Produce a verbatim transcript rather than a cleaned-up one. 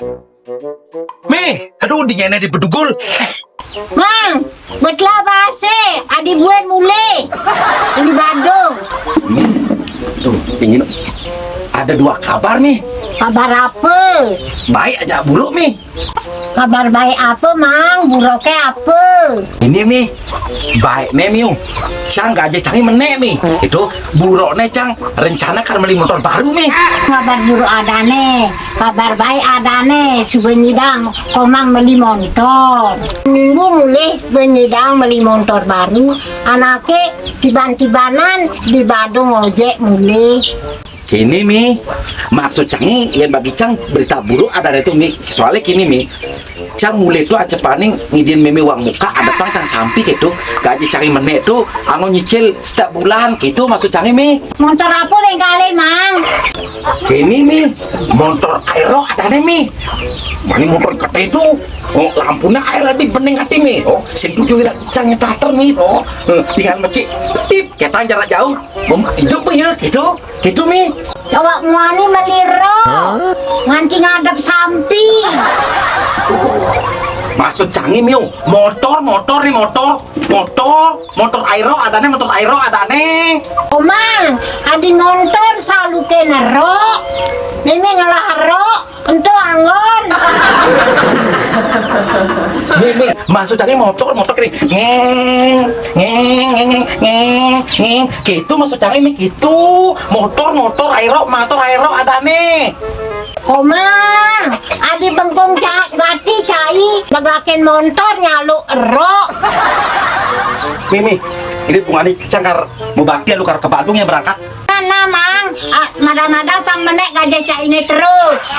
Mi, aduh, dinginnya di bedugul. Mang, betlah base, adi buen mule. Di Badung. Tuh, dingin. Ada dua kabar, Mi. Kabar apa? Baik aja buruk, Mi. Kabar baik apa, Mang? Buruknya apa? Ini, Mi. Baik, nih, Miu. Cang gaji cangi menek, Mi. Itu buruknya, Cang. Rencana kan beli motor baru, Mi. Kabar buruk ada nih. Kabar baik ada nih, si Benyidang komang beli montor. Minggu mulih Benyidang beli montor baru, anaknya tiban-tibanan di Badung ojek mulih. Kini, Mi, maksud cangi yang bagi cang berita buruk ada itu, Mi. Soalnya kini, Mi, cang mulai tuh aja paning ngidin meme uang muka ada pang cang sampi gitu. Gaji cangi menek tuh anggo nyicil setiap bulan gitu maksud cangi, Mi. Montor apa yang kali, Mang? Kini, Mi, montor aero ada nih, Mi. Mana montor gede itu? Oh, lampunya air di bening hati, Mi. Oh, sing tujuh ira cang nyetar, Mi. Oh, eh, tinggal mecik. Tip, kita jarak jauh. Mem hidup ya gitu. Gitu, Mi. Awak muani meliro. Nganti ngadep sampi. Maksud cangi, Miu, motor, motor nih, motor. Motor, motor aero ada nih, motor aero ada nih. Omang, adi montor saluke nero. Mimi ngelaro. Entu anggon. Mi, Mi, maksud cangi motor, motor kiri. Ngeng, ngeng, ngeng, ngeng, ngeng, ngeng. Gitu maksud cangi, Mi, gitu. Motor, motor aero, motor aero ada nih. Omang, adi bengkung ca gati cai, daglaken montor nyalu ero. Mi, Mi, ini bungani cangkar mau bakti lu kar ke Badung ya berangkat. Nah, nah, Mang, ah, mada-mada pang menek gaji caine terus.